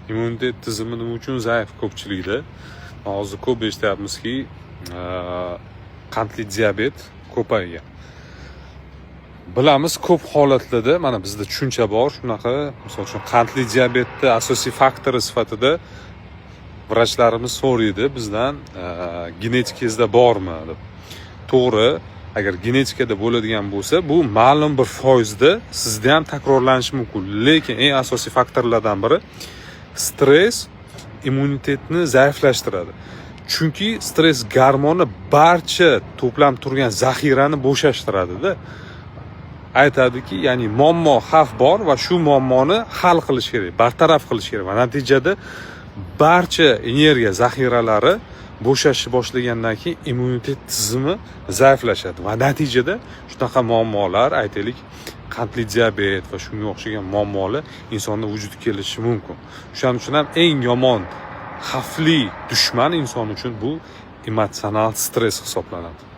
Immunitet tizimi nima uchun zaif ko'pchilikda? Hozir ko'p eshityapmizki, qandli diabet ko'paygan. Bilamiz, ko'p holatlarda mana bizda tushuncha bor shunaqa. Misol uchun, qandli diabetni asosiy faktori sifatida vrachlarimiz so'raydi bizdan, genetikangizda bormi deb. To'g'ri, agar genetikada bo'ladigan bo'lsa, bu ma'lum bir foizda sizda ham takrorlanishi mumkin. Lekin eng asosiy faktorlardan biri stress immunitetni zaiflashtiradi, chunki stress gormoni barcha to'planib turgan zaxirani bo'shashtiradida, aytadiki, ya'ni muammo, xavf bor va shu muammoni hal qilish kerak, bartaraf qilish kerak. Va natijada barcha energiya zaxiralari bo'shashni boshlagandan keyin immunitet tizimi zaiflashadi va natijada shunaqa muammolar, aytaylik, qandli diabet va shunga o'xshagan muammolar insonni vujudga kelishi mumkin. O'shaning uchun ham eng yomon, xavfli dushman inson uchun bu emotsional stress hisoblanadi.